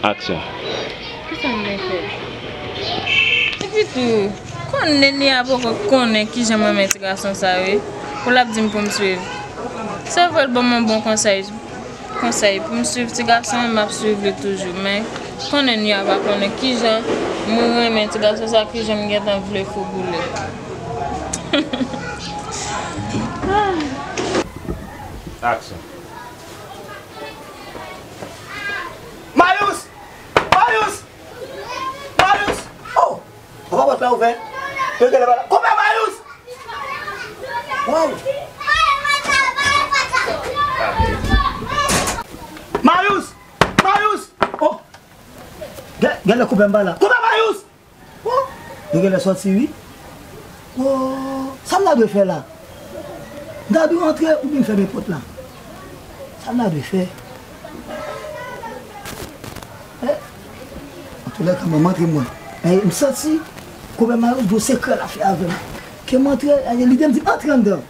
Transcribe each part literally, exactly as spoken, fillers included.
Aksyon. Kisa m vin fè? Epi tou, konnen li a poko konnen kijan m renmen ti gason sa yo, wi. Pou l ap di m pou m swiv. Se vre, l ban m yon bon konsèy. Konsèy pou m swiv ti gason an, m ap swiv li toujou. Men, konnen li a pa konnen kijan mwen renmen ti gason sa, kijan m gentan vle fouboule. Aksyon. Marius! Marius! Marius! Oh! Papa pòt la ouvè. Yo genlè pa la. Konpè Marius! Waw! Marius! Marius! Oh! Gen, genlè konpè m pa la. Konpè Marius! Oh, yo genlè sòti wi. Oh, sa m ta dwe fè la? M ta dwe antre oubyen m fèmen pòt la? Sa m ta dwe fè? Eh, antoulèka, mwen m antre mwen. Eh, m santi konpè Marius gon sekrè l ap fè avè m. Ke m antre, eh, li te m di m antre anndan.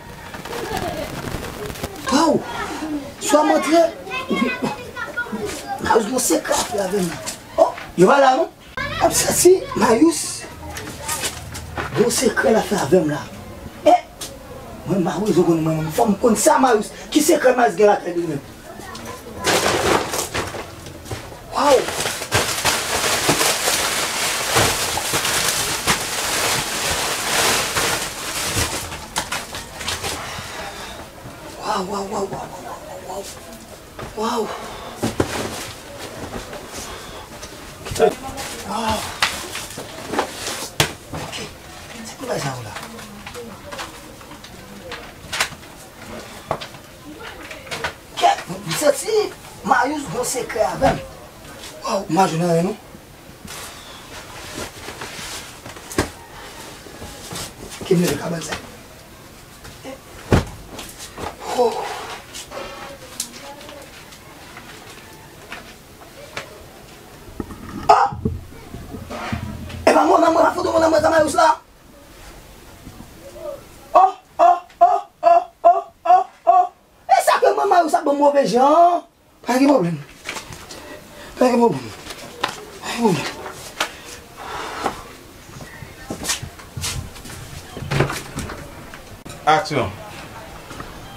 Waw! Swa m antre, oubyen Marius gon sekrè l ap fè avè m la. Oh, yo pa la non. M ap santi Marius gon sekrè l ap fè avè m la. Eh! Mwen, Marius, ou konn mwen menm, fò m konn sa Marius, ki sekrè Marius gen lakay li menm? Waw! Waw, waw, waw, waw, waw, waw, waw. Waw. Waw. Ok. Se ki bagay sa yo la? Kèt, m santi Marius gon sekrè avè m. Waw, m pa jwenn anyen non. Ki m leve kabann sa. Oh! Oh! E pa mwen, mwen, mwen, pa foto mwen nan mwen, Marius la. Oh, oh, oh, oh, oh, oh, oh. E sa ke mwen, Marius ap ban m move jan. Pa gen pwoblèm. Pa gen pwoblèm. Pa gen pwoblèm. Aksyon.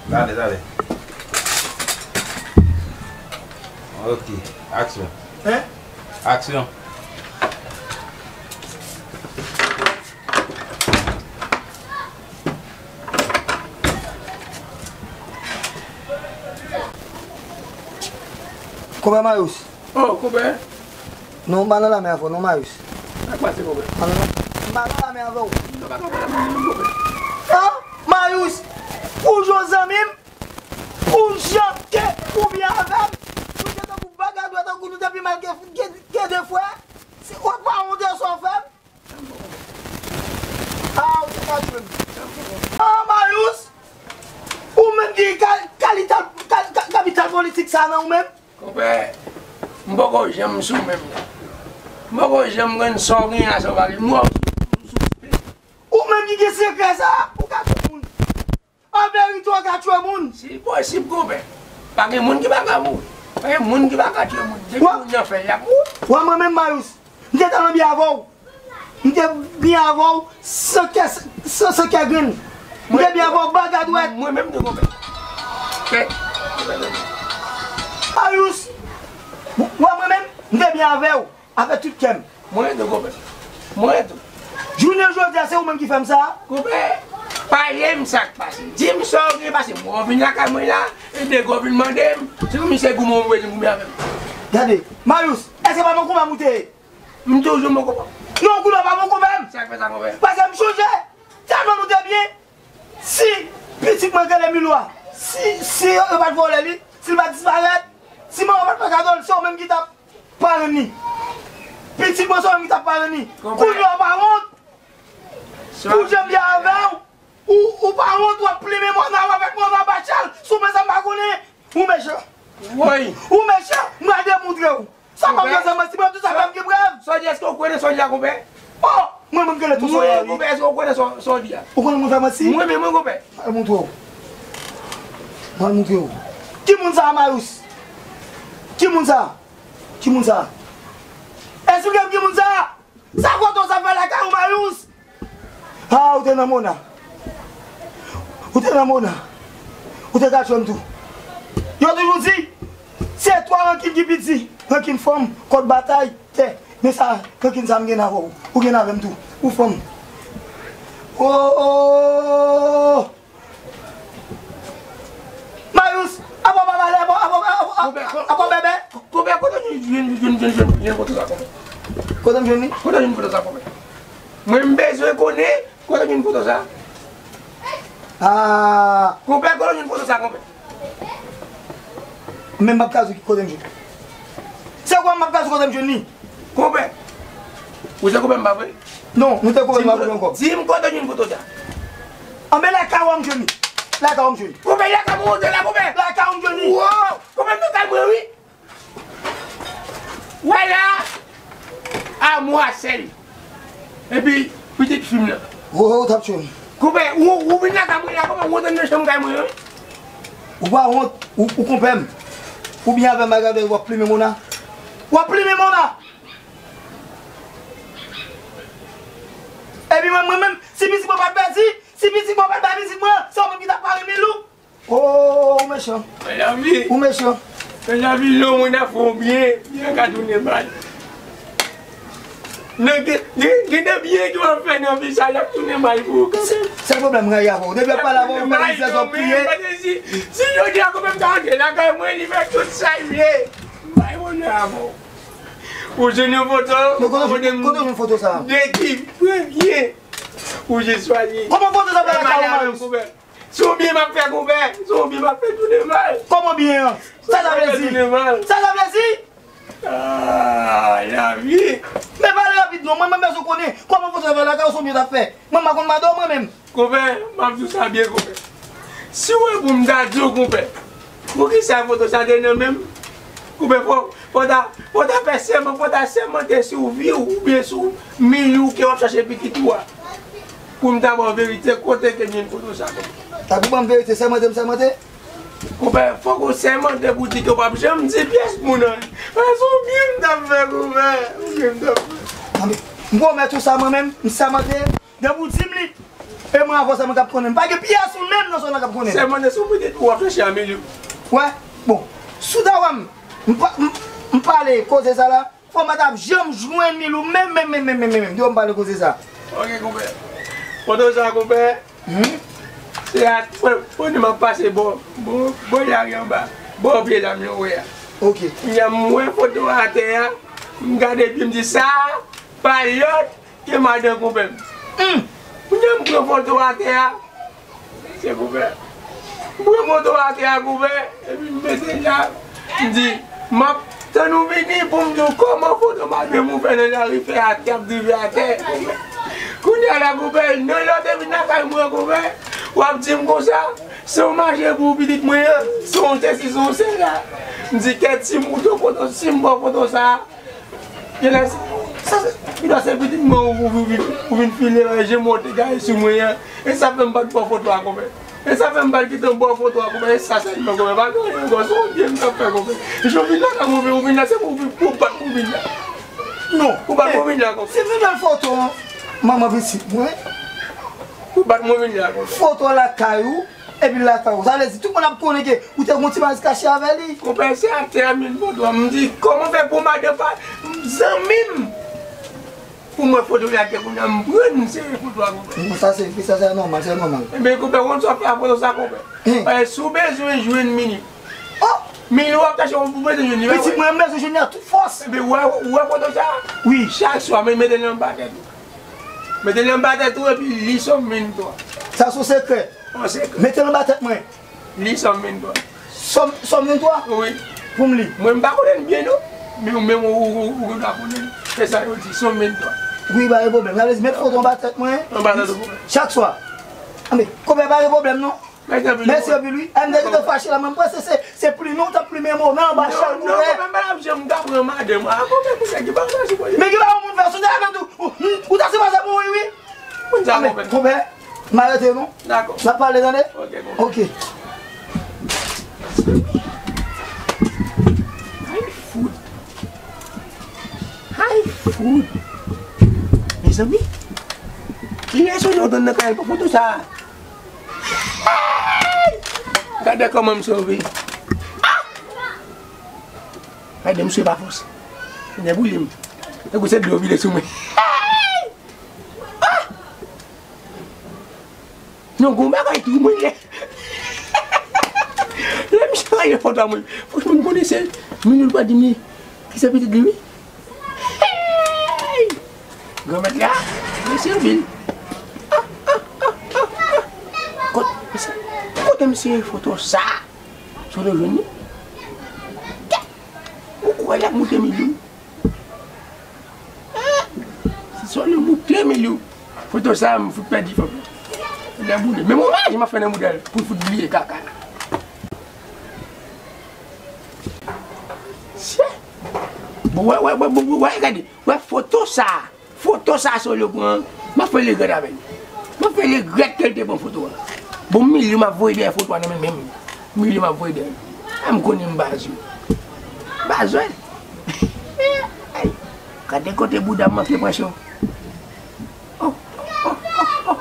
Tande, tande. Ok. Aksyon. Hein? Aksyon. Konpè Marius. Oh, konpè. Non, m pa nan lame avè w, non, Marius. Sa k pase, konpè? M pa nan, m pa nan lame avè w. Sa pa konpè, konpè. Ah, Marius, ou jwe zanmi m? Ou janm te ou byen avè m? Ou te tankou bagadwè, tankou nou te pi mal ke, ke, ke de frè? Se ou pa wonte sa w fè m? Ah, ou te ka tchwe m. Ah, Marius! Ou menm ki ka, kalita, ka, ka, kapital politik sa nan ou menm? Konpè, m poko janm sou menm. M poko janm konn sa w gen la, sa w pa gen. M wè w sou, sou. Ou menm ki gen sekrè sa, ou ka tchwe moun. An verite, w ka tchwe moun. Si posib, konpè. Pa gen moun ki pa ka mouri. Pa gen moun ki pa ka tchwe moun. Depi moun nan fè l, l ap mouri. Wè mwen menm, Marius, m te tèlman byen avè w. M te byen avè w, san kè, san, san kè grenn. M te byen avè w, bagadwèt. Mwen menm tou, konpè. Kè. Marius, wè mwen menm, m te byen avè w. Avèk tout kè m. Mwen tou, konpè. Mwen tou. Jounen jodi a, se ou menm ki fè m sa? Konpè, pale m sa k pase. Di m sa w gen pase. Mwen vin lakay mwen la, e nèg yo vin mande m, se kòmsi se goumen w bezwen goumen avè m. Gade, Marius, èske pa bon konpè m ou te ye? M toujou bon konpè. Non, kounye a pa bon konpè m. Sa k fè sa, konpè? Paske m chonje, tèlman nou te byen, si pitit mwen k rele Milwa, si, si yo, yo pa t vòlè li, si l pa t disparèt, si manman pa t fè kado l, se ou menm ki t ap parenn li. Pitit mwen se ou menm ki t ap parenn li. Konpè. Kounye a w pa wont? Pou jan m ye avè w, ou, ou pa wont w ap plimen mòn avèk mòn anba chal, sou mwen sa m pa konnen. Ou mechan. Woy. Ou mechan, m pral demontre w. Sa pa bezwen manti, mwen tout sa fè m gen prèv. Sòdi, èske w konnen Sòdi a, konpè? Oh, mwen menm genlè tou Sòdi a, wi. Konpè, èske w konnen Sò-, Sòdi a? Ou konnen mwen fè manti? Mwen menm, mwen konpè. Mwen montre w. Mwen montre w. Ki moun sa a, Marius? Ki moun sa a? Ki moun sa a? Ou gen ki moun sa? Sa foto sa fè lakay ou, Mayous? Ah, ou te nan Mona. Ou te nan Mona. Ou te ka jwenn tou. Yo toujou di, se twa rankin ki pi di. Rankin fanm, kòd batay, tè. Men sa, rankin sa m gen avè w. Ou gen avè m tou. Ou fanm. Oh, oh, oh, oh. Mayous, apa w pa pale, apa, apa, apa, apa, apa w bèbè? Konpè, kote w jwenn, jwenn, jwenn, jwenn, jwenn foto sa, konpè? Kote m jwenn li? Kote w jwenn foto sa, konpè? Mwen, m bezwen konnen kote w jwenn foto sa. Ah. Konpè, kote w jwenn foto sa, konpè? Men m p ap ka di w ki kote m jwenn. Se kwa m p ap ka di w kote m jwenn li? Konpè, ou se konpè m pa vre? Non, nou te konpè m pa vre ankò. Di m kote w jwenn foto sa. Anben lakay ou a m jwenn li. Lakay ou a m jwenn li. Konpè, lakay mwen ou te la, konpè. Lakay ou a m jwenn li. Wo! Konpè, m nan kay mwen, wi. Wè la. A mwa sèl. Epi, pitit fi m nan. Wo, ou t ap tchwe m. Konpè, ou, ou vin lakay mwen la, konpè, ou antre nan chanm kay mwen, wi. Ou pa wont, ou, ou konpè m. Ou byen avè m, a gade w ap plimen Mona. W ap plimen Mona. Epi mwen, mwen menm, si pitit mwen pa t pèdi, si pitit mwen pa t bay pitit mwen, se ou menm ki t ap pare Milou. Oh, ou mechan. Mezanmi. Ou mechan. Mezanmi, lè moun ap fè w byen, byen ka tounen mal. Nan gen, gen, gen de byen ki w ap fè nan vi sa, l ap tounen mal pou ou kanmenm. Sèl pwoblèm mwen gen avè w, depi w ap pale avè w, ou fè mizè zòt kriye. Paske si, si jodi a konpè m ta antre lakay mwen, li fè tout sa l vle. M bay bonè avè w. Ou jwenn yon foto, kote w jwenn foto sa? De ki premye. Ou jis chwazi. Kòman foto sa fè lakay ou, Mayous? Si w byen m ap fè konpè, si w byen m ap fè tounen mal. Kòman byen an? Sa sa vle di? Sa sa vle di? Ah, lavi. Men pale rapid non, mwen, mwen bezwen konnen kòman foto sa fè lakay ou, si w byen t ap fè. Mwen, m pa konn madan w mwen menm. Konpè, m ap di w sa byen, konpè. Si w wè pou m ta di w, konpè, poukisa foto sa te nan men m? Konpè, fò, fò w ta, fò w ta fè sèman, fò w ta sèmante sou vi w, oubyen sou Milou ke w ap chache pitit ou a. Pou m ta ba w verite, kote ke m jwenn foto sa, konpè? Sa pou ban m verite, sèmante m sèmante? Konpè, fòk ou sèmante pou di ke w p ap janm di pyès moun anyen. Paske ou byen m t ap fè, konpè. Ou byen m t ap fè. Tanpri. M pwomèt ou sa mwen menm, m sèmante, depi w di m li, e mwen avè w sèl mwen k ap konnen. Pa gen pyès moun menm nan zòn nan k ap konnen. Sèmante sou pitit ou w ap chache a Milou. Wè, bon, si w ta wè m, m pa, m, m pale koze sa la, fò m pa t ap janm jwenn Milou menm, menm, menm, menm, menm, menm, depi m pale koze sa. Ok, konpè. Pandan sa, konpè, hmm? Se a, pandan m ap pase bò, bò, bò lari anba, bò pye dam yo wè a. Ok. Kounye a, m wè foto a atè a, m gade epi m di, sa a pa lòt ke madan konpè m. Hmm. Kounye a, m pran foto atè a, se konpè. M pran foto atè a, konpè, epi m mete l la. M di, m ap tann ou vini pou m di w kòman foto madanm ou fè nan lari fè atè ap drive atè, konpè. Kounye a la, konpè, nan lè w te vin lakay mwen, konpè, w ap di m konsa, se yon mache pou pitit mwen an, se yon sesi, se yon sela. M di, kèt, si m foto, foto, si m pran foto sa a, genlè, sa, genlè se pitit mwen ou, ou, ou, ou vin file, je m ou te gaye sou mwen an. E sa fè m pa t pran foto a, konpè. E sa fè m pa t kite m pran foto a, konpè. E sa sèlman, konpè. Pa gen anyen ankò. Se yon byen m t ap fè, konpè. Jan w vin la, ka move, ou vin la, se pou, pou, pou bat mwen vin la. Non. Pou bat mwen vin la, konpè. Se pi bèl foto, manman pitit mwen. Pou bat mwen vin la, konpè. Foto lakay ou. Epi l lakay ou. Sa vle di, tout moun ap konnen ke ou te gon ti bagay kache avè li. Konpè, se atè a m jwenn foto a. M di, kòman fè pou madan pa, zanmi m, pou m wè foto li atè kounye a, m pran m sere foto a, konpè. Non, sa se, sa se nòmal, se nòmal. Ebyen, konpè, konn sa w fè a foto sa, konpè. Hein. Eh, si w bezwen jwenn Milou. Oh! Milou w ap chache, ou bezwen jwenn li, wi. Pitit mwen, m bezwen jwenn li a tout fòs. Ebyen, ou wè, ou wè foto sa? Wi. Chak swa, men mete l anba tèt ou. Mete l anba tèt ou epi li Sòm venntwa. Sa se yon sekrè. Yon sekrè. Mete l anba tèt mwen. Li Sòm venntwa. Sòm, Sòm venntwa? Wi. Pou m li. Mwen, m pa konnen l byen, non. Men ou menm, ou, ou, ou, ou gen dwa konnen l. Se sa yo di, Sòm venntwa. Wi, pa gen pwoblèm. Sa vle di, met foto anba tèt mwen. Anba tèt ou. Chak swa. Anben, konpè, pa gen pwoblèm, non. Mèsi anpil, wi. Mèsi anpil, wi. A, m te gentan fache la, mwen, m panse se, se plimen, ou t ap plimen Mona anba chal, konpè. Non, non, konpè, m pa t ap janm ta pran madanm. A, konpè, konpè, ki bagay sa, konpè? Men ki bagay moun fè, sou ta nan tou, ou, ou ta sipoze mouri, wi. Konn sa, konpè. Konpè, m arete, non? Dakò. N ap pale, tande? Ok, konpè. Ok. Ay, fout. Ay, Fout. Mezanmi, kilè Soso antre nan kay la pou foto sa? Ay! Gade kòman m sove. Ah! Gade m sove pa fòs. Nèg boule m. Tankou se dlo vide sou mwen. Ay! Ah! Non, gon bagay tou mwen ye. Lè misye rayi foto a mwen, franchman, m konnen se Milou l pa di m li. Ki se pitit li, wi. Hey! Granmèt la, mesye anpil. Ah, ah, ah, ah, ah. Kot, kote misye foto sa? Sou nou jwenn li? Ou kwè l ap moute Milou? Si Soso moute Milou, foto sa a, m fout pèdi fanmi. Lè boule. Men mwen, m ap fè nan moudèl pou l fout bliye kaka. Chè. Bon, wè, wè, wè, wè, wè, gade. Wè foto sa a. Foto sa a Soso pran. M ap fè regrèt avè l. M ap fè regrèt ke l te pran foto a. Bon, Milou m ap voye dèyè foto a nan men menm. Milou m ap voye dèyè. A m konnen m pa jwe. M pa jwe. Ay, gade kote bouda m manke pran cho. Oh, oh, oh, oh, oh.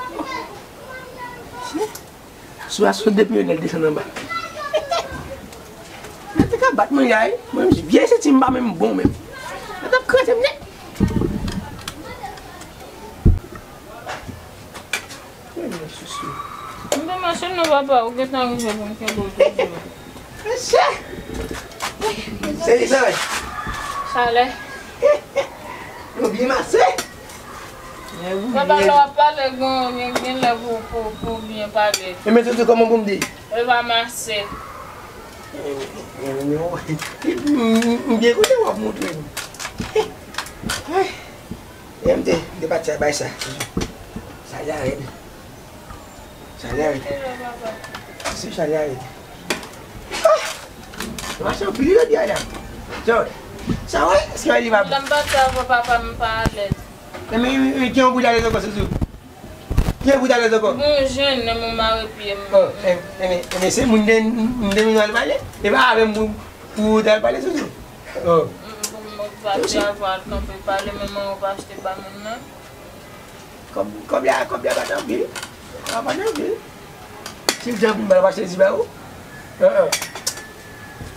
Sou a sot depi yo nèt desann anba. Yo te ka bat mwen ya, wi. Mwen menm vye senti m pa menm bon menm. Yo t ap kraze m nèt. Mwen menm sousou. M te mache non papa, ou gentan rive pou m kenbe w toujou. Mesye! Se li sa, wi. Chalè. Nou byen mache. Papa, lè w ap pale, gen, gen, gen lè pou, pou, pou w byen pale. E men toutou kòman pou m di? E pa mase. M byen konnen w ap montre m. E m te, m te pati al bay sa. Sa la rèd. Chalè a rete. Se chalè a rete. Ah! Mache anpil jodi a la. Jòj, sa wè? Èske li pa bon? Lè m pati avè papa m pa alèz. Enben, ki yon bout alèz ankò, Soso? Ki yon bout alèz ankò? Bon, jwenn nan mwen mare pye m. Oh, enben, enben, se moun de, m te vin al pale. E pa avè m pou, pou w t al pale, Soso. Oh. M, pou m pati avè w al kanpe pale, men mwen ou pa achte ba moun nan. Kòb, kòb la, kòb la pa t anpil. La pa t anpil. Si l te anpil, m pa t ap achte zi ba ou. An, an.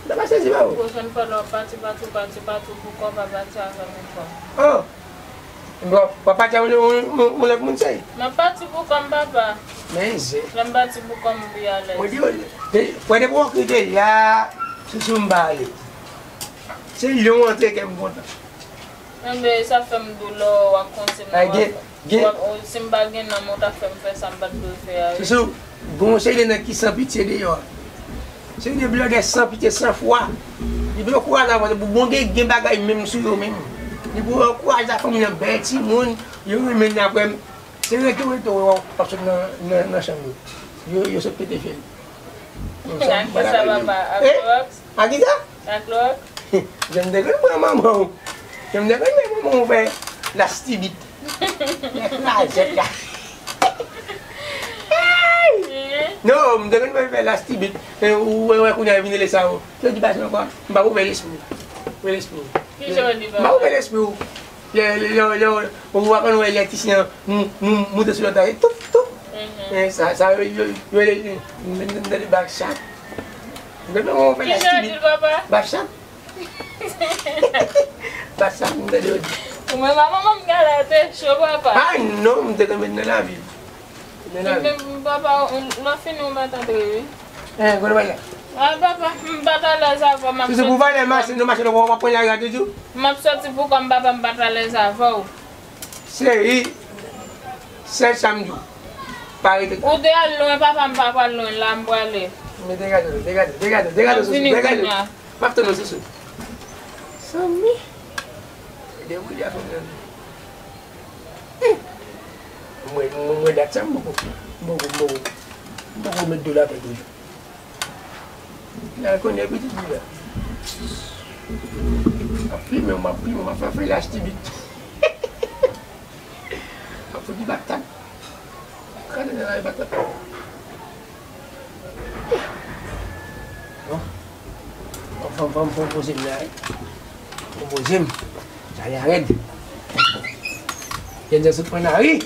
M pa t ap achte zi ba ou. Pwochèn fwa, lè w ap pati, pati, pati, pati pou kò w, pa pati avè m ankò. Oh! Bon, w ap pati avè yon, yon, yon, yon lòt moun, sèy? M ap pati pou kò m, papa. Men, se. Lè m pati pou kò m, m pi alèz. Mwen di w, e, wè depi w antre la, Soso m pa ale. Se lè w antre kè m kontan. Enben, sa fè m di w lè w rakonte m, w ap, w ap, si m pa gen nanm, ou t ap fè m fè sa m pa t dwe fè a, wi. Soso, gen yon seri de nèg ki san pitye deyò a. Seri de blòdè san pitye, san fwa. Li pou yo kouraje avè w, bon, gen, gen bagay menm sou yo menm. Li pou yo kouraje a fanmi an, bèl timoun, yo renmen n apre m. Se reto, reto, w ap sot nan, nan, nan chanm yo. Yo, yo sot pete fyèl. Ak kisa, papa? Ak klowòks? Ak kisa? Ak klowòks? Jan m te konn pran manman w. Jan m te konn pran manman w fè lastibit. Lè krazèt la. Non, m te konn fè lastibit. E, ou wè, wè, kounye a vin rele sa, o. Yo di pa sa ankò. M pa ouvè lespri w. Ouvè lespri w. Ki jan w di pa? M pa ouvè lespri w. Lè, lè, lè, lè, ou pa konn wè elektrisyen an mou-, mou-, moute sou lòt la, e toup, toup. E sa, sa, yo, yo, yo, yo, m tande bak chak. M tande yon fè lastibit. Ki jan di l, papa? Bak chak. Bak chak, m tande yo di. Ou menm a manman m gade a te cho, papa. Ay non, m te konn met nan lavi. Epi, papa, lè w fini, ou mèt antre, wi. Eh, kote w pral la? Ah, papa, m pa t alèz avè w, m ap soti. Si se pou valè mache, nou mache, nou w ap pran lari a toujou? M ap soti pou kò m, papa, m pa t alèz avè w. Cheri, sèl sa m di w. Pa rete. Ou te al lwen, papa, m pa pral lwen, la m prale. Men degade, degade, degade, degade, Soso, degade. M ap vini kounye a. M ap tann ou, Soso. Zanmi. Deboule a fè m nan. Mwen, mwen, mwen dat sa, m poko, m poko, m poko, m poko met do la tèt toujou. Nan konnen pitit li la. M ap filme w, m ap filme w, m ap fè, fè lastibit. M ap fout li batak. Gade nan la, batak. Bon. Bon, fanm, fanm, fanm, poze m la, wi. Bon, poze m. Sa y a rèd. Gen sou pran lari.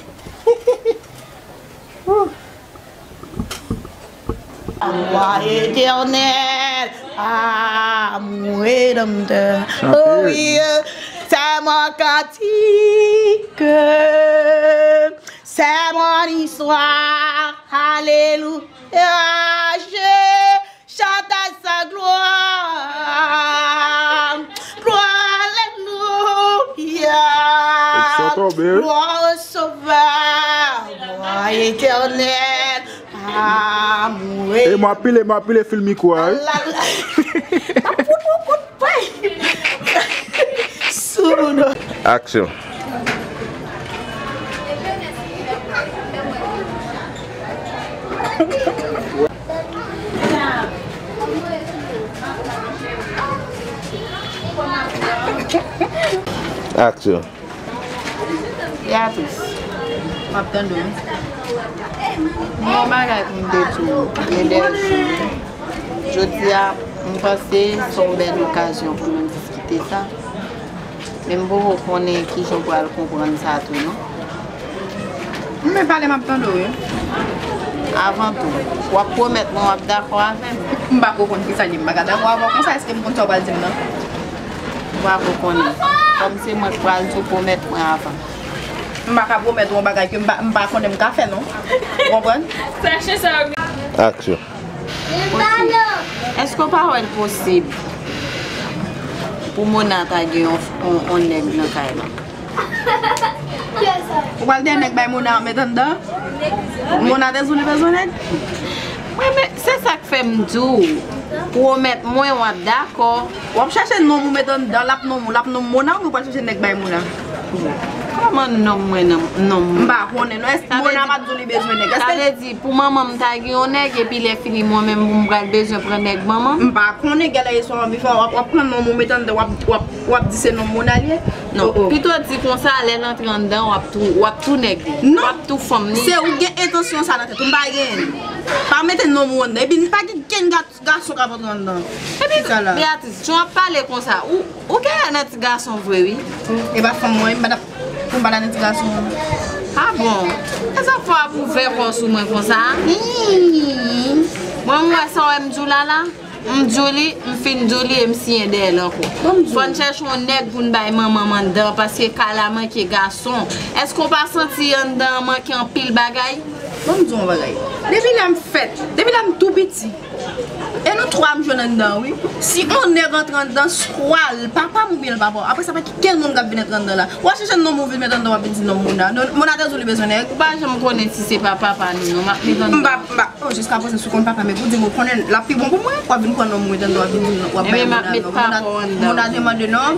Lwa etènèl, amour rédempteur. Oh oui, c'est mon cantique, c'est mon histoire. Alléluia, je chante à sa gloire. Gloire, alléluia. Gloire au Sauveur, gloire éternelle. Amour. E m ap pile, m ap pile fil mikwo a, wi. La, la. Aksyon. Aksyon. Beatrice, m ap tande w. Gen yon bagay pou m te di w gen de jou. Jodi a, m panse se yon bèl okazyon pou nou diskite sa. Men m poko konnen kijan w pral konprann sa tou, non. Men pale, m ap tande w, wi. Avan tou, w ap pwomèt mwen w ap dakò avè m? M pa ko konn kisa li, m pa ka dakò avè w konsa, èske m konn sa w pral di m nan? M pa ko konnen. Kòm se mwen k pral di w, pwomèt mwen avan. M pa ka pwomèt w yon bagay ke m pa, m pa konnen m ka fè, non. Ou konprann? Aksyon. Ok. Èske w pa wè l posib pou Mona ta gen yon, yon, yon nèg nan kay la? Ou pral gen nèg bay Mona met anndan? Mona te di w li bezwen nèg? Wi, men se sa k fè m di w, pwomèt mwen w ap dakò. W ap chache nonm ou met anndan, l ap nonm ou, l ap nonm Mona, oubyen w pral chache nèg bay Mona? Kòman nonm mwen, nonm, nonm mwen? M pa konnen, non. Èske Mona pa t di w li bezwen nèg? Èske sa vle di pou manman m ta gen yon nèg, epi lè fini mwen menm pou m pral bezwen pran nèg manman m? M pa konnen, gèlè yeswa w anvi fè, w ap, w ap pran nonm ou met anndan, w ap, w ap, w ap di se nonm Mona l ye? Non, pito di konsa, lè l antre anndan, w ap tou, w ap tou nèg li. Non. W ap tou fanm li. Se ou gen entansyon sa nan tèt ou, m pa genyen l. Pa mete nonm ou anndan. Epi m pa gen kenn gat Gason k ap antre anndan. Epi, Beatrice, jan w ap pale konsa, ou, ou genyen nan ti gason vre, wi. E pa fanm mwen, m pa t ap, pou m pa t nan ti gason an. Ah bon? E sa fè w ap ouvè kò w sou mwen konsa? Mwen, m wè sa w wè m di w la la. M di w li, m fin di w li e m siyen dèyè l ankò. Fò n chèche yon nèg pou n bay manman m anndan, paske kay la manke gason. Èske w pa santi anndan an manke anpil bagay? Ban m di w yon bagay. Depi lè m fèt, depi lè m tou piti, e nou twa m jwenn anndan, wi. Si yon nèg antre anndan, swa l papa m oubyen l papa w. Apre sa, pa gen kenn moun k ap vin antre anndan la. W a chèche nonm ou vin met anndan, w ap vin di nonm Mona. Non, Mona te di w li bezwen nèg. Ou pa janm konnen si se pa papa nou, non, m ap met anndan. M pa, m pa, oh, jiskaprezan, si w konn papa m, epi w di m ou konnen l ap pi bon pou mwen, w ap vin pran nonm ou met anndan, w ap vin di w ap bay Mona non. Ebyen, m ap met papa w anndan. Mona te mande nonm.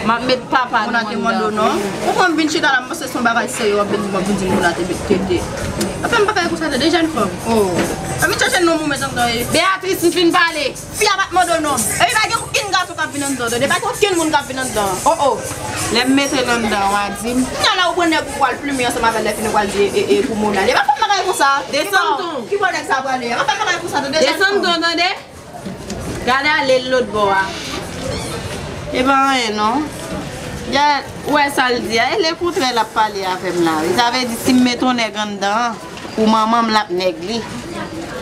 M ap met papa nou anndan. Mona te mande w non. Ou konn vin chita la, m panse se yon bagay serye, w ap vin di, w ap vin di Mona te, te, te. Anfen, m pa ka konsa tande, jèn fanm. Oh. Ann vin chache nonm ou met anndan e. Beatrice, m fin pale. Fi a pa t mande w nonm. Epi pa gen okenn gason k ap vin anndan, tande. Pa gen okenn moun k ap vin anndan. Oh, oh. Lè m mete l anndan, w a di m. Kounya la ou pran nèg ou pral plimen ansanm avè l, lè fini ou pral di e, e, e pou Mona. E pa fè m bagay konsa. Desann ton. Ki bò nèg sa prale? E pa fè m bagay konsa, tande. Desann ton, tande. Gade ale l lòt bò a. E pa anyen non. Gade, ou wè sa l di a, e lekontrè l ap pale avè m la wi. Sa vle di si m met yon nèg anndan an, pou manman m l ap nèg li.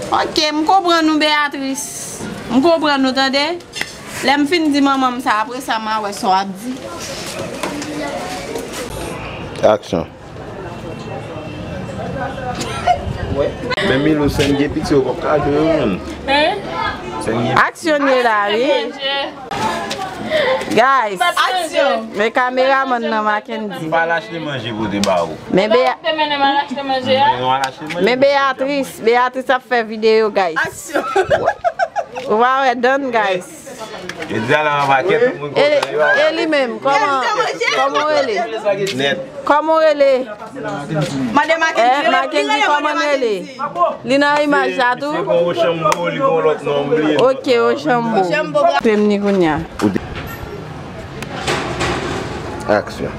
Ok, m konprann ou Beatrice. M konprann ou tande. Lè m fin di manman m sa, apre sa m a wè sa w ap di. Aksyon. Men Milou, sèn gen piti, yo p ap ka jwe yo menm. Sèn gen. Aksyon ye la wi. Guys, aksyon. Men kameramann nan Mackendy. M pa al achte manje pote ba ou. Men Bea-, men Beatrice, Beatrice ap fè videyo, guys. Aksyon. Ou pa wè donn, guys. Jodi a la, pa kèt moun kontan yo. E li menm, kòman, kòman w rele? Nèt. Kòman w rele? Mande Mackendy. Eh, Mackendy, kòman w rele? Li nan imaj la tou? Se bon Ochanbo, li gon lòt non, m bliye. Ok, Ochanbo. Ochanbo. Pem ni kounya. Aksyon.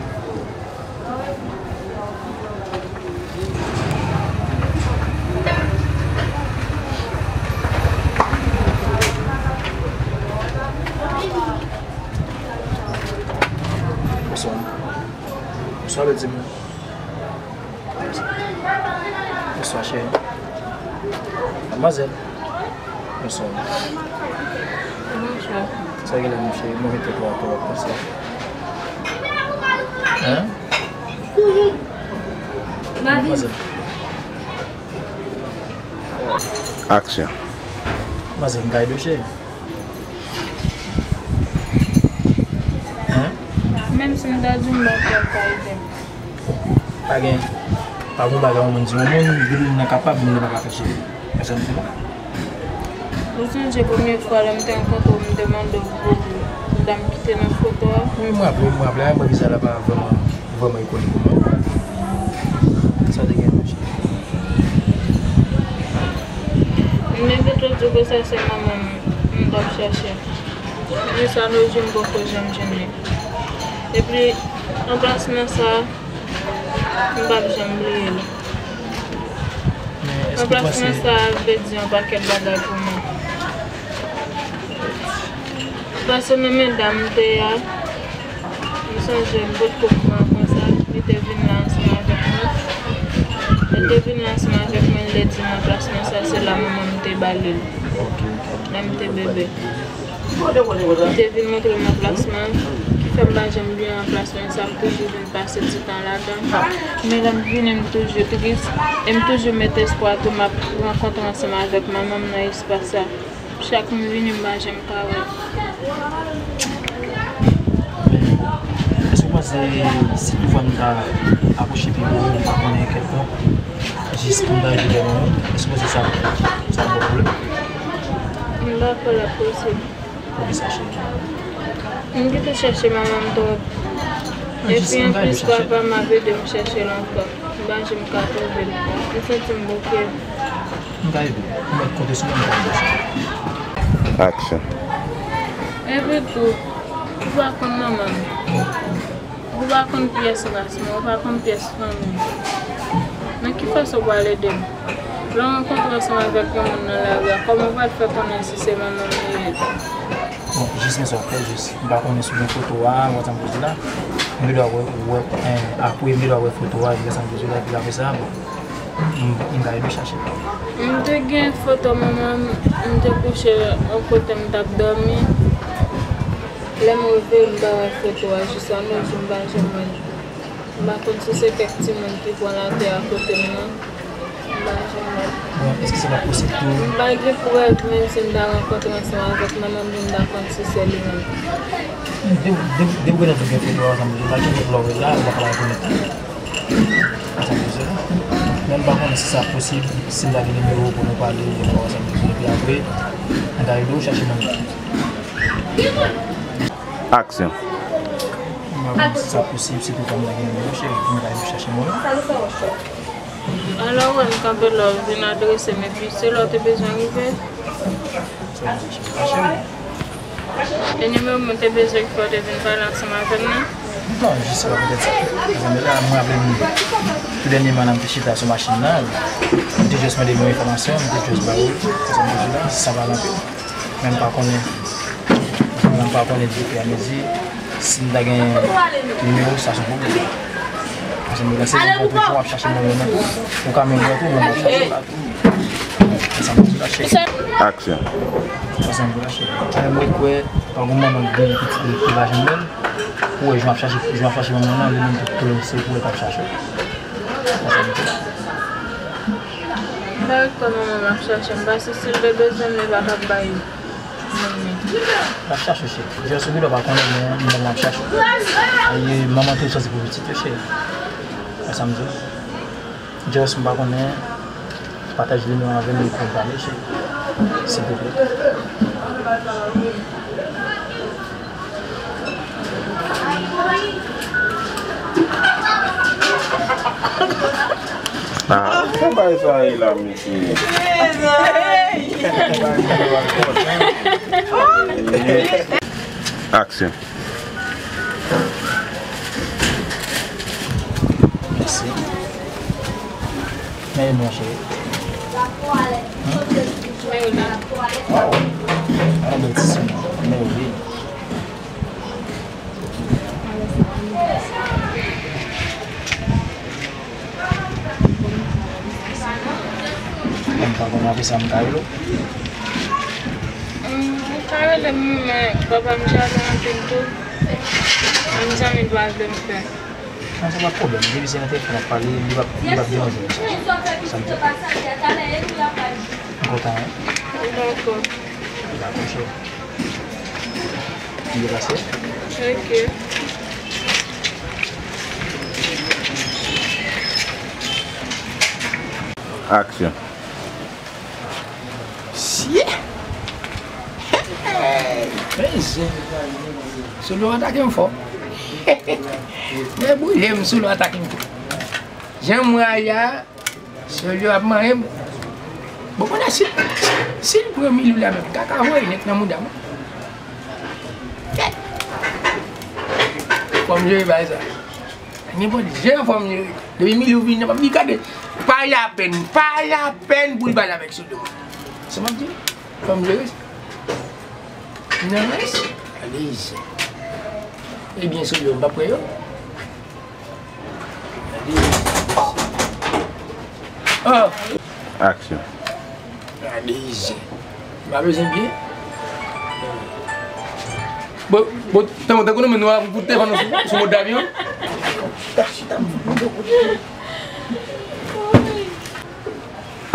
Bonswa. Bonswa, Lady. Bonswa, cheri. Madmwazèl. Bonswa. Bonswa. Sa gen la, mon cheri? Mwen mete twa twa konsa. Hein? Madmwazèl. Aksyon. Madmwazèl, m ka ede w, cheri? Hein? Menm si m ta di w m pa kwè w ka ede m. Pa gen, pa gen bagay yon moun di yon moun, gen moun nan kapab, moun nan pa ka fè, cheri. Pèsòn te la. Ou sonje premye fwa lè m te rankontre w, m te mande w pou, pou dam ki te nan foto a? Wi, m raple, m raple. A, mwen, vizaj la pa vrèman, vrèman ikonik pou mwen. Sa te gen, cheri? M te gentan di w ke sa se manman m m t ap chache. Jiska nojou m poko janm jwenn li. Epi, anplasman sa a, m p ap janm bliye l. Men, èske w panse... Anplasman sa a vle di yon pakèt bagay pou mwen. Paske nan men dam m te ye a, m sonje m potko pran konsa, li te vin la ansanm avèk mwen. Li te vin la ansanm avèk mwen, li te di m anplasman sa, se la manman m te ba li l. Ok, ok. Lè m te bebe. Li te vin montre m anplasman, ki fè m pa janm bliye anplasman sa, m toujou vin pase ti tan ladan. Men lè m vini, m toujou tris, e m toujou met espwa tou m ap rankontre ansanm avèk manman m nan espas sa. Chak m vini, m pa janm ka wè l. Men, èske w panse si toutfwa m ta apwoche pi pre, m pa konnen kèlkonk, jis pou m ta rive byen lwen, èske w panse sa, sa ap ba w pwoblèm? M pa kwè l ap posib. Poukisa, cheri? M gentan chèche manman m twòp. Epi anplis, papa m ap ede m chèche l ankò. M pa janm ka twouve l. M santi m bouke. M ka ede w. Ou mèt konte sou mwen, m ka ede w, cheri. Aksyon. Epi tou, ou pa konn manman m. Ou pa konn pyès ras mwen, ou pa konn pyès fanmi m. Nan ki fason w pral ede m? Lè w rankontre ansanm avèk yon moun nan lari a, kòman w pral fè konnen si se manman m li ye? Bon, jis men sa w ap fè, jis. M pa konnen si w gen foto a, ou wè sa m vle di la. M gen dwa wè, wè, eh, apre, m gen dwa wè foto a, epi wè sa m vle di la, epi apre sa, bon, m, m ka ede w chache. M te gen foto manman m, m te kouche yon kote m t ap dòmi. Lè m rive, m pa wè foto a, jiska nojou m pa janm wè l. M pa konn si se kèk timoun ki pran latè a kote m nan. M pa janm wè l. Bon, èske se pa posib tou? M pa gen prèv, menm si m ta rankontre ansanm avèk manman m, pou m ta konn si se li menm. Depi, depi, depi w gentan tou gen foto a ansanm, m pa gen lè w wè l la, ou pa ka rekonèt li. Sa sa m vle di la. Men m pa konnen si sa posib, si m ta gen nimewo w pou nou pale, de fwa sa m vle di, epi apre, m ta ede w chache manman. Aksyon. M pa konnen si sa posib, si toutfwa m ta gen nimewo w, cheri, pou m ta ede w chache manman. Alò, wè m kanpe la, w vin adrese m, epi se la w te bezwen rive. Sa w vle di, cheri? Pa cheri. E nimewo m ou te bezwen ki fè w te vin pale ansanm avè m nan? Non, jis se pa poutèt sa. Paske la, mwen raple m, tou dènyèman, lè m te chita sou machin nan, m te jis mande m yon enfòmasyon, m te jis ba ou, paske m te di la, sa pa anpil. Men m pa konnen, men m pa konnen depi a mezi, si m ta gen nimewo, sa se yon pwoblèm. Paske m te panse m kontre pou w ap chache mwen menm. Ou ka menm wè tou, men m ap chache w la tou. Sa m di la, cheri. Aksyon. Sa m di la, cheri. Alè, mwen kwè, pa gen manman ki gen pitit li ki pa janm wè l. Ou wè, jan w ap chache, jan w ap chache manman nan, li menm tou, se pou l k ap chache w. Sa m di la. M pa kwè manman m ap chache m, paske si l te bezwen m, li pa t ap bay manman. L ap chache w, cheri. Jès ou pi lò pa konnen, men manman ap chache w. E manman toujou santi pou pitit yo, cheri. Wè sa m di w? Just m pa konnen, pataje nimewo avè m pou n pale, cheri. Silvouplè. Ah, sa bay sa ye la, mesye. Aksyon. Mèsi. Men mwen, cheri. Mèsi. Waw. An bèl ti siman. Mèsi. Apre sa, m ka rele w? Mm, ou ka rele m, men papa m jalou anpil tou. Menm zanmi l pa vle m fè. Non, se pa pwoblèm. Depi se nan telefòn n ap pale, li p ap, li p ap deranje m, sa. Sa m di. M kontan, wi. Dakò. Dakò, cheri. Byen pase. Ok. Aksyon. Sye! Hey! Men zen! Solo atake m fò. Men brile m, Solo atake m fò. Jan m wè a, Solo ap manyen m. Bon, konnen si, si l pran Milou la menm, kaka voye nèt nan mouda m. Fò m jere bagay sa. Nenpòt jan fò m jere. Depi Milou vin nan, m ap di gade. Pa lapèn, pa lapèn pou l pale avèk Solo. Sa m ap di? Fò m jere sa. Nan rès, alèz. Ebyen, Solo, m p ap pran yo. Alèz. Oh! Aksyon. Alèz. M pa bezwen byen. Bon, bon, tankou, tankou nou menm nou ap fout telefòn nou sou, sou mòd avyon.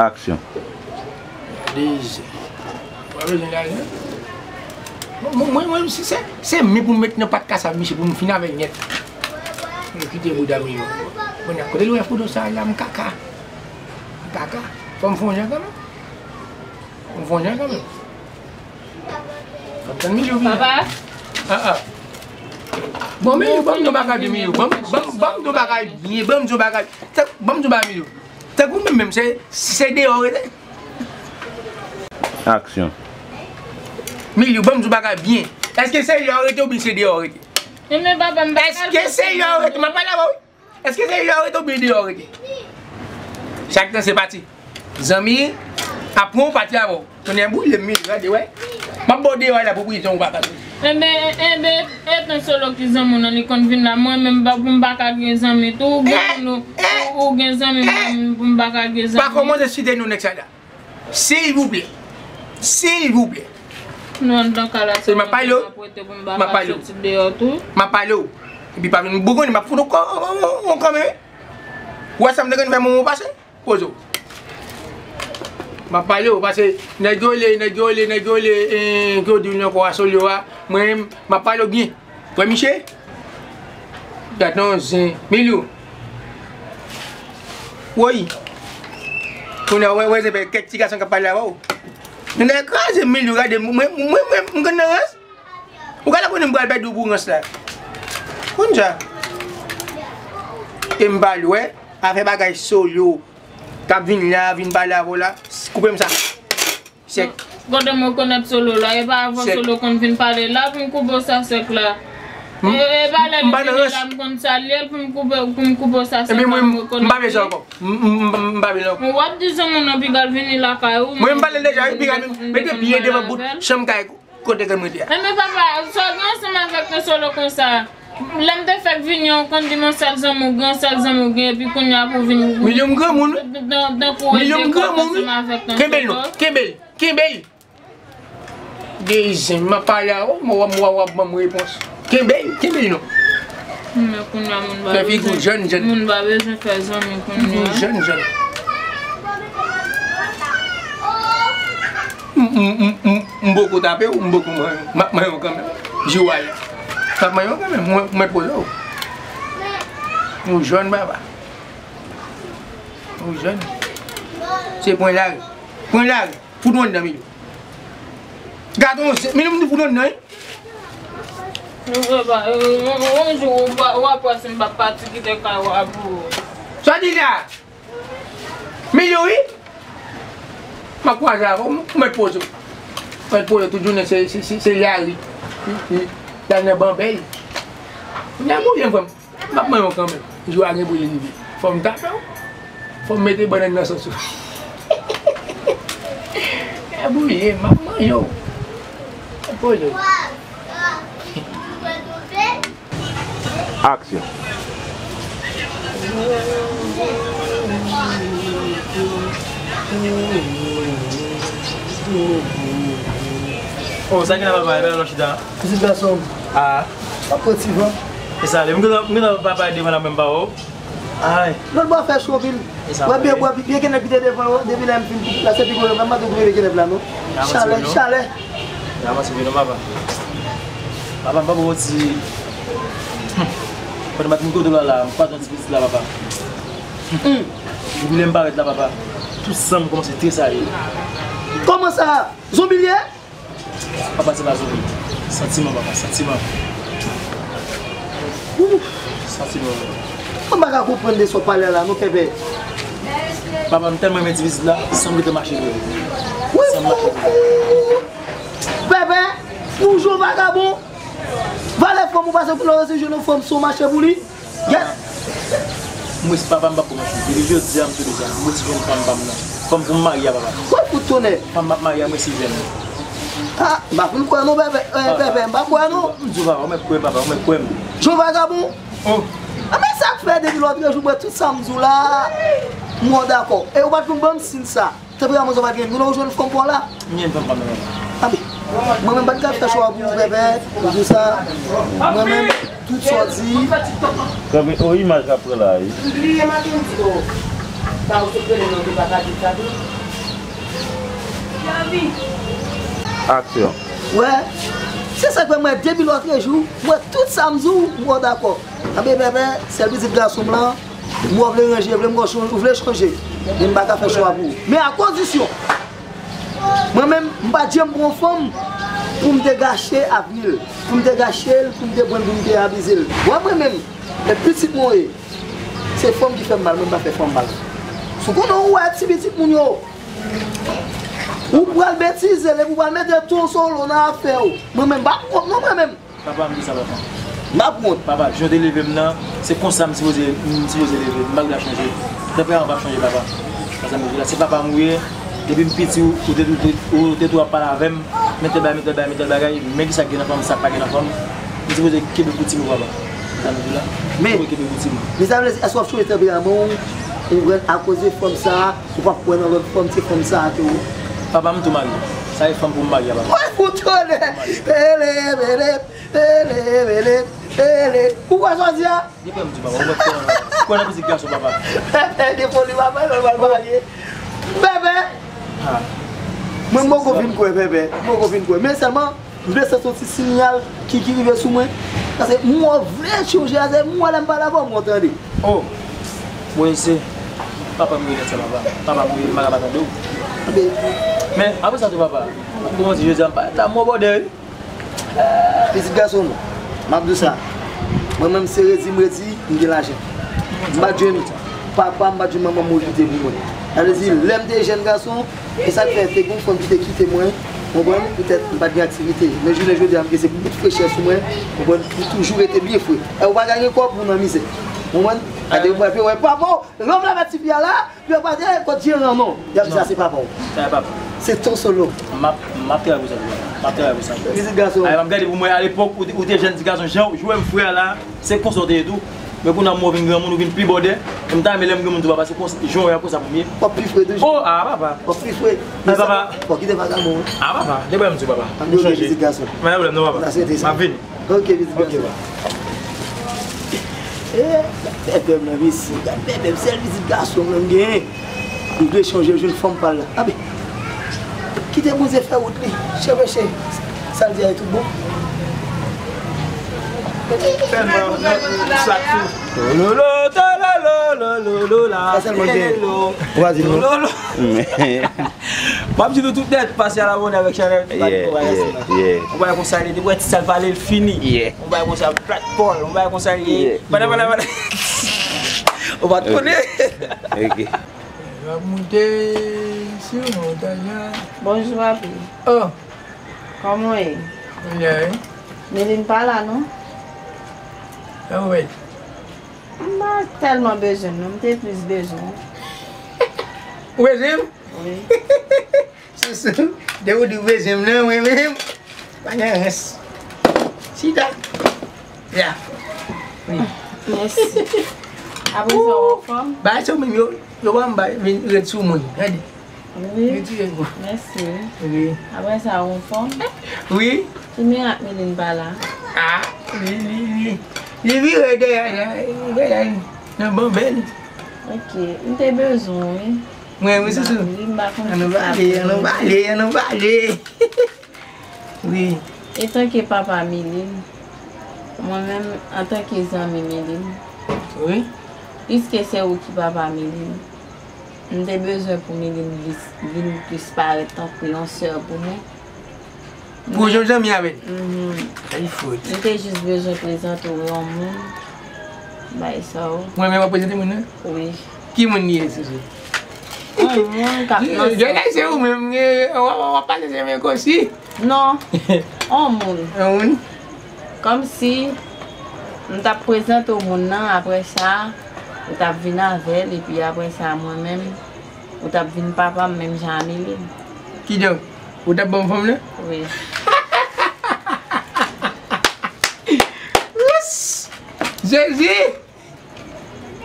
Aksyon. Dezi. Ou pa bezwen lajan? Mwen, mwen, mwen, si se, se men pou m met nan pat kasav misye pou m fin avè l nèt. Mwen kite bouda Milou. Mwen, kote l wè foto sa la, m kaka. M kaka. Fò m fè yon jan kanmenm. Fò m fè yon jan kanmenm. Fò m tann Milou vini. Papa? Ah, ah. Bon, Milou, ban m di yon bagay byen, Milou. Ban m, ban m, ban m di yon bagay byen. Ban m di yon bagay. Ban m di yon bagay, Milou. Tankou menm, menm, se, se deyò w rete. Aksyon. Milou, ban m di w bagay byen. Èske se deyò w rete oubyen se deyò w rete? Ebyen, papa, m pa... Èske se deyò w rete? M ap pale avè w, wi. Èske se deyò w rete oubyen deyò w rete? Chak tan se pati. Zanmi ap pran w pati avè w. Kounye a boule m, Milou, gade, wè. M ap ba w deyò a la pou prizon ou pa ka soti. Enben, enben, etan Solo ki zanmi w nan, li konn vin la, mwen menm, ba, pou m pa ka gen zanmi tou, ou gen moun ou, ou, ou gen zanmi, mwen menm, pou m pa ka gen zanmi. Pa kòmanse site non nèg sa la. Silvouplè. Silvouplè. Nou anndan kay la, se m ap pale w. M ap pale w. M ap pale w. Epi pa vin bougonnen, m ap fout w kò, w kanmenm. Ou wè sa m te konn fè moun pase? Poze w. M ap pale w, paske nèg yo le, nèg yo le, nèg yo le, eh, ki yo di w nan kò a Solo a, mwen, m ap pale w byen. Wè misye? Gad non zen. Milou. Woy. Kounye a, wè, wè, se kèk ti gason k ap pale avè w. Nou nèg kraze Milou, gade, mwen, mwen, mwen, mwen, m konn nan rans. Ou gade konnen m pral pèdi w pou rans la. Konn sa. E m pale w, wè. Afè bagay Solo k ap vin la, vin pale avè w la, koupe m sa. Sèk. Kote m rekonèt Solo la, e pa avè Solo konn vin pale la pou m koupe w sa sèk la. E, e pa lè li vini la m konn sa l ye pou m koupe, pou m koupe w sa sèk la, m rekonèt li. M pa bezwen ankò. M, m, m, m pa bezwen ankò. W ap di zanmi w nan piga l vini lakay ou. Mwen m pale l deja, wi, piga l mete pye devan bout chanm kay kote ke m rete a. Enben papa, sa w gen ansanm avèk yon Solo konsa? Lè m te fèk vini an, w konn di m yon sèl zanmi w gen, yon sèl zanmi w gen, epi kounye a pou w vin... Milou, m granmoun, wi. Milou, m granmoun, wi. Kenbe l non, kenbe l, kenbe l. Gen zen, m ap pale a ou, m wè, m wè, w ap ban m repons. Kenbe l, kenbe l non. Men kounye a moun pa bezwen, fè figi w jèn, jèn. Moun pa bezwen fè zanmi kounye a. Figi w jèn, jèn. M, m, m, m, m poko tape w, m poko manyen w. M ap manyen w kanmenm. Jou a ye. M ap manyen w kanmenm. Mwen, mwen poze w. Ou jèn, papa. Ou jèn. Se pran lari. Pran lari. Fout w anndan, Milou. Gad on, Milou, m di fout w anndan, wi. Nou fè pa, yon, yon, yon jou, w pa, w ap wè si m p ap pati kite kay ou a pou ou. Sa w di la? Milou, wi. M ap kwaze avè w, m mèt poze w. M mèt poze w tout jounen, se, se, se, se lari. Wi, wi. Lari nan banbèl. Kounya m oubyen frè m. M ap manyen w kanmenm. Jou a gen pou li rive. Fò m tape w. Fò m mete bannann nan sòs ou. Gade bouye, m ap manyen w. Gade poze w. Aksyon. Oh, sa gen la papa, e pa lòt chita. Pitit gason m. Ah. W ap pran ti van. E sa, m gentan, m gentan papa devan la menm pa ou. Ay. Lòt bò fè cho anpil. E sa, wè byen, bwè byen kenèp ki te devan yo, depi lè m fin la se pi gwo yo, menm mande w pou leve kenèp la non. Chalè, chalè. Ya, mwen se vin non papa. Papa, m pa bon ti. Pandan m ap vin kote w la la, m kwaze yon ti pitit la papa. Depi lè m parèt la papa, tout san m kòmanse tresayi. Kòman sa? Zonbi l ye? Papa, se pa zonbi. Santiman papa, santiman. Santiman. Mwen pa ka konprann de sa w pale la non, Pèpè. Papa, m tèlman renmen ti pitit la, san m gentan mache vre. Wi, san m mache vre. Pèpè, ou jwe vagabon. Valè fanm ou pase pou lè w resi jwenn yon fanm si w mache pou li. Gèt. Mwen si papa m p ap kòmanse. Depi jodi a m tou deja. Mwen si jwenn fanm pa m nan. Fanm pou m marye a papa. Kòt fout tonè. Fanm m ap marye a mwen si jwenn. Ah, m pa fin kwè non, Pèpè, eh, Pèpè, m pa kwè non. M di w papa, ou mèt kwè papa, ou mèt kwè m. Jan vagabon. Oh. Ah, men sa k fè depi lòt jou, mwen tout sa m di w la, mwen dakò. E ou pa t konn ban m siy sa. Tanpri, Amazon pa t gen moun, ou jwenn fanm pa w la? M jwenn fanm pa m nan. Tanpri. Mwen menm, m pa t ka fè chwa pou ou, Pèpè, pou di sa. Mwen menm, tout sa w di. Tanpri, o imaj k ap pran la, wi. M bliye maten, m di, o. Sa ou sot rele non, ou pa ka di sa tou. Aksyon. Wè, se sa k fè mwen, depi lòt jou, mwen tout sa m di w, mwen dakò. Tanpri, Pèpè, sèl pitit gason m lan, mwen vle ranje, vle m chanje, ou vle chanje. Men m pa ka fè chwa pou ou. Men a kondisyon, mwen menm, m pa t janm pran fanm pou m te gache avni l, pou m te gache l, pou m te pran l, pou m te abize l. Wè mwen menm, e pitit mwen ye, se fanm ki fè m mal, mwen m pa fè fanm mal. Si w konnen ou wè ti pitit moun yo, ou pral betize l, epi ou pral mete ton solo nan afè w. Mwen menm, m pa p wont non mwen menm. Papa, m di sa papa. M ap wont. Papa, jan w te leve m nan, se konsa m sipoze, m sipoze leve. M pa ka chanje. Tanperaman p ap chanje papa. Sa sa m di la, se papa m ou ye. Depi m piti, ou te, ou te, ou te tou ap pale avè m. Men tèl bagay, men tèl bagay, men tèl bagay. Men kisa k gen nan fanm, sa k pa gen nan fanm. M sipoze kenbe koutim ou papa. Sa sa m di la. Men, kenbe koutim ou. Men sa vle di, èske w ap chanje tanperaman w? Ou konprann, akoz de fanm sa, ou p ap kwè nan lòt fanm, se fanm sa ke ou. Papa, m tou marye. Sa e fanm pou m marye a papa. Woy, fout tonè! Pele, pele. Ele, ele, ele. Ou kwè sa w di a? Depi m di papa, ou mèt kwè nan, kwè nan pitit gason papa. Pèpè, de foli papa, e pral marye. Pèpè! Mwen, m poko fin kwè, Pèpè. M poko fin kwè. Men sèlman, m vle santi yon ti sinyal ki, ki rive sou mwen. Paske m wè w vle chanje a, se m wè lè m pale avè w, m wè w tande. Oh! Mwen se papa m rele sa papa. Papa m rele, m pa ka pa tande w. Men, apre sa tou papa, ou kòmanse jodi a, m parèt la, m wè w bòdè wi. Pitit gason m, m ap di w sa. Mwen menm se redi m redi, m gen lajan. M pa t jwenn papa, m pa t jwenn manman m okite pou mwen. Sa vle di, lè m te jèn gason, e sa k fè te gen yon fanm ki te kite mwen, konprann, poutèt m pa t gen aktivite. Men jounen jodi a, m gen se bout frechè sou mwen, konprann, m toujou rete byen fre. E ou pa ka gen kòb ou nan mizè. Konprann? Gade, ou pa wè papa w, lòm la met ti fi a la, Yo pa gen kot jeran non. Y ap di sa se papa w. Sa e papa. Se ton solo. M ap, m ap travay pou sa tou papa. M ap travay pou sa. Pitit gason. Ay, m ap gade pou mwen, alepòk, ou te, ou te jèn ti gason, jan w jwe m frè a la, se konsa w te ye tou. Men kounye a m wè w vin granmoun, ou vin pi bòdè. E m ta renmen lè m granmoun tou papa, se konsa, jan w ye a konsa pou m ye. W ap pi fre toujou. Oh, ah, papa. W ap pi fre. Ay, papa. Fò kite vagabon. Ah, papa. Depi m di w papa. M chanje. Pitit gason. Pa gen pwoblèm non papa. M ap vini. Ok, pitit gason. Ok, ba. Eh, gad bèbè m nan, mesye. Gad bèbè m, sèl pitit gason m nan m genyen. M vle chanje, jwenn fanm pa l la. Abe, kite Bondye fè wout li. Chèpèche, sa l di a, e tout bon. Tèlman, sa tou. Tololo, tololo, lolo, la. Sa sèlman l genyen. Ou pa di non. Tololo. M ap di nou tout nèt, pase a la bonè avèk Chanèl, tout bagay konsa. Ou pa wè konsa li, depi w wè ti sa l pale, l fini. Ou pa wè konsa, plat pòl, ou pa wè konsa li. Pale, pale, pale. Ou pa t konnen. Ok. L ap moute sou montay la. Bonjou, papi. Oh. Kòman w ye? Mwen byen, wi. Melin pa la, non? Kòman w ye? M pa tèlman bezwen l, non. M te plis bezwen l. Ou bezwen m? Wi. Sousou, depi w di w bezwen m nan, mwen menm, pa gen rès. Chita. Ya. Wi. Mèsi. Apre sa, w anfòm? Bagay sa yo menm, yo, yo ban m bay, vin rèd sou moun. Gade. Wi. Retire l pou. Mèsi, wi. Wi. Apre sa, ou anfòm? Wi. Ki mirak Miline pa la? Ah, li, li, li, li vire dèyè la, li dèyè la, nan banbèl. Ok, m te bezwen w, wi. Mwen, wi, Sousou. Wi, m pa konn ki sa pou. Ann nou pale, ann nou pale, ann nou pale. Wi. Etanke papa Miline, mwen menm, antanke zanmi Miline, wi, piske se ou ki papa Miline, m te bezwen pou Miline vin, vin plis parèt tankou yon sè pou mwen. Pou yon zanmi avè l? Mhm. Ay, fout. M te jis bezwen prezante w yon moun. Bay sa w. Mwen menm w ap prezante moun nan? Wi. Ki moun li ye, Sousou? Yon moun k ap nan sèl. Jodi a se ou menm, w ap, w ap pale se menm kosi. Non. Yon moun. Yon moun? Kòmsi m t ap prezante w moun nan, apre sa, ou t ap vin avè l, epi apre sa, mwen menm, ou t ap vin papa m, menm jan a Miline. Kidonk, ou t ap ban m fanm nan? Wi. Jezi!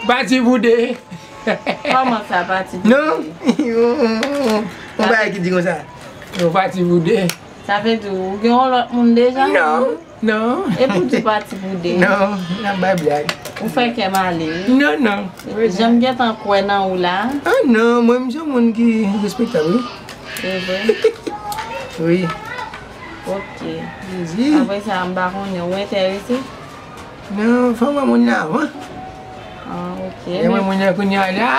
Pati pou de. Kòman sa, pati pou de? Non. Yon, yon, yon, yon bagay ki di konsa. Yon pati pou de. Sa vle di ou gen yon lòt moun deja? Non, non. E pou di pati pou de? Non, n ap bay blag. Ou fè kè m ale, wi. Non, non. Jan m gentan kwè nan ou la. Ah non, mwen m se yon moun ki respektab, wi. E vre? Wi. Ok. Jezi. Apre sa, m pa konnen, ou enterese? Non, fò m wè moun nan avan. Ah, ok. Lè m wè moun nan kounye a la,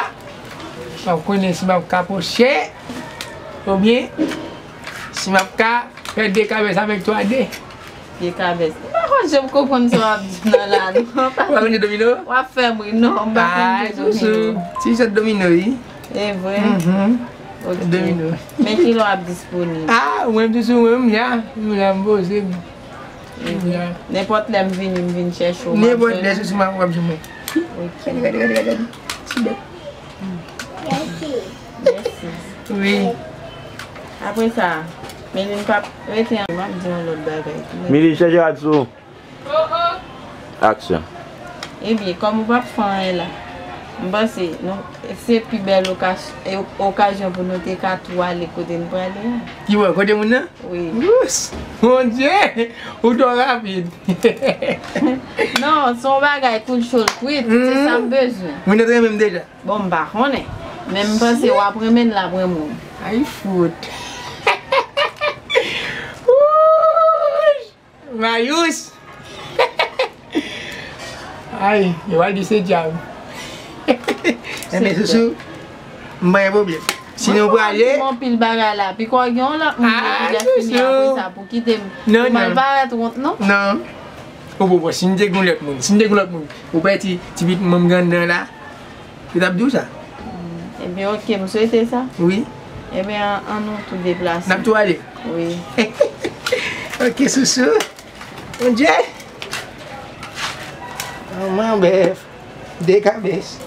m ap konnen si m ap ka pwoche, oubyen si m ap ka fè de kabès avèk twa de. De kabès. M pa konn, jan m konprann sa w ap di m nan la, non. Ou pa konn jwe domino? W ap fè m ri, non, m pa konn jwe domino. Ah, Sousou. Ti jwèt domino, wi. E vre? Mhm. Ok. Domino. Men kilè w ap disponib? Ah, mwen m toujou, mwen m la. M la, m poze m. Mhm. M la. Nenpòt lè m vini, m vin chèche w, m ap jwenn ou? Nenpòt lè, Sousou, m ap, w ap jwenn mwen. Ok. Gade, gade, gade, gade. Ti bèt. Mèsi. Wi. Apre sa, Miline p ap rete an, m ap di yon lòt bagay tou. Miline, chèche rad sou. Aksyon. Ebyen, kòm ou p ap fè anyen la, m panse nou, se pi bèl okas-, e, okazyon pou nou te ka tou ale kote n prale a. Ki bò, kote moun nan? Wi. Wouch! Mon Dieu! Ou twò rapid. Non, se yon bagay koul cho l kwit. Se sa m bezwen. Moun nan te renmen m deja. Bon, m pa konnen. Men m panse w ap renmen l, l ap renmen w. Ay, fout. Wouch! Mayous! Ay, yo pral di se dyab. Enben, Sousou, m pa gen pwoblèm. Si nou prale. Mwen anpil bagay la. Piko gen yon lòt moun ki deja fini apre sa pou kite m. Non, non. Ou mal parèt wont, non? Non. Ou bon, bon, si m te gen yon lòt moun, si m te gen yon lòt moun, ou pa ti, ti pitit manman m gen anndan la? Yo t ap di w sa? Hmm, ebyen, ok, m swete sa. Wi. Ebyen, an, an nou tou deplase. N ap tou ale? Wi. Ok, Sousou. Mon Dieu. Manman bèf. De kabès.